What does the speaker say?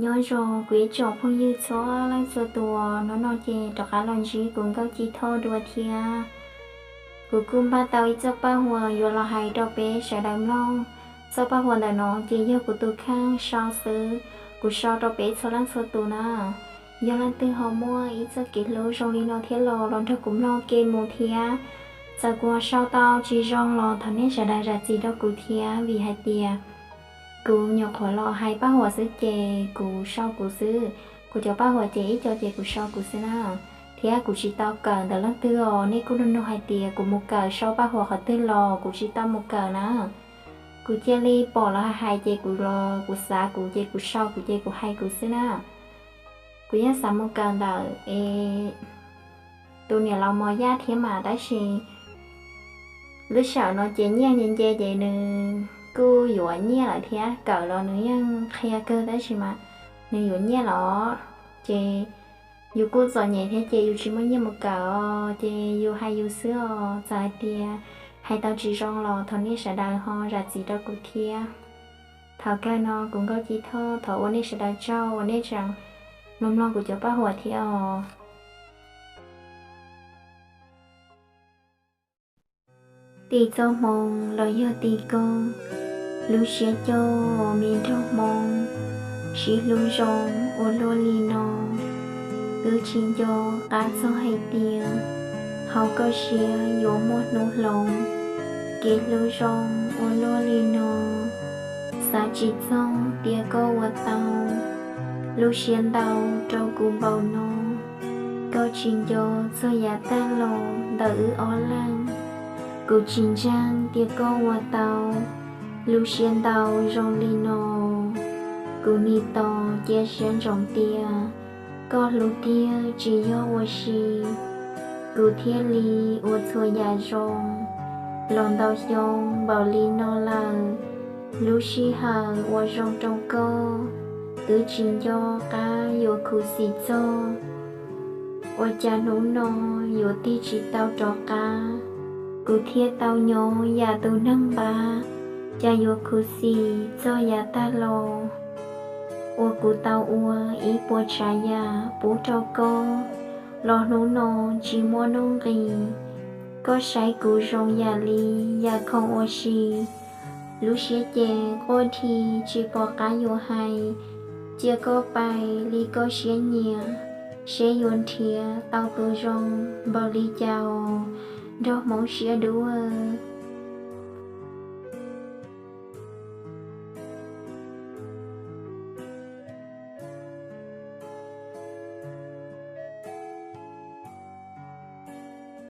Nyob zoo kuv ib tsoom phooj ywg txhua leej txhua tus, hnub no ces rov qab los ntsib kuv Nkauj Ci Thoj dua thiab. Kuv kuj npaj tau ib txoj paj huam yuav los hais rau peb sawv daws mloog. Txoj paj huam ntawm no ces yog kuv tus kheej sau xwb, kuv sau rau peb txhua leej txhua tus na. Yog leej twg ho muaj ib txoj kev hlub zoo li no thiab los los nrog kuv mloog ke mus thiab. Txawm kuv ho sau tau tsis zoo los thov nej sawv daws zam txim rau kuv thiab, vim hais tias kuv nyuam qhuav los hais paj huam xwb ces kuv sau kuv xwb. Kuv cov paj huam ces ib co ces kuv sau kuv xwb na. Thiab kuv tsis tau kawm ntawm leej twg os, nej kuj nug nug hais tias kuv mus kawm sau paj huam qhov twg los kuv tsis tau mus kawm na. Kuv cia li pom lawv hais hais ces kuv los kuv xav kuv ces kuv sau kuv ces kuv hais kuv xwb na. Kuv yeej xav mus kawm ntawm es tus niam laus Mos Yaj thiab mas, tab sis lub sij hawm no ces nyiaj nce nce ces nws kuj yuav nyiaj lawm thiab, kawm los nws yeej qhia kawg tab sis mas nws yuav nyiaj los ces yus kuj txom nyem thiab ces yus tsis muaj nyiaj mus kawm os, ces yus hais yus xwb os. Txawm hais tias hais tau tsis zoo los thov nej sawv daws ho zam txim rau kuv thiab. Thaum kawg no kuv Nkauj Ci Thoj thov ua nej sawv daws tsaug uas nej tseem los mloog kuv cov paj huam thiab os. Tim txoj hmoo los yog tim koj, lub siab coj me nraug hmoo, sib hlub zoo ua luaj li no. Twb tsis nco qab txog hais tias hauv koj siab yuav muaj hnub hloov, kev hlub zoo ua luaj li no. Xav tsis txog tias koj ua tau lub siab ntau rau kuv npaum no. Koj tsis nco txog yav tag los ntawm wb ob leeg, kuv tsis ntseeg tias koj ua tau lub siab ntau zoo li no. Kuv nim tos cia siab ntsoov tias koj hlub tiag tsis yog ua si, kuv thiaj li ua txhua yam zoo. Los ntau xyoo npaum li no lawm, lub sij hawm uas zoo rau koj twb tsis nco qab yuav khuv xim txog. Ua cas hnub no yuav tig tsis tau rov qab, kuv thiaj tau nyob yam tus neeg npab, cas yuav khuv xim txog yav tag los. Uas kuv tau ua ib puas tsav yam pub rau koj, los hnub no tsis muaj nuj nqis. Koj saib kuv zoo yam li yam khoom ua si, lub siab ces quaj dhi tsis pom qab yuav hais. Cia koj pais li koj siab nyiam, seb yuav nrhiav tau tus zoo npaum li cas os, nraug hmoob siab dub.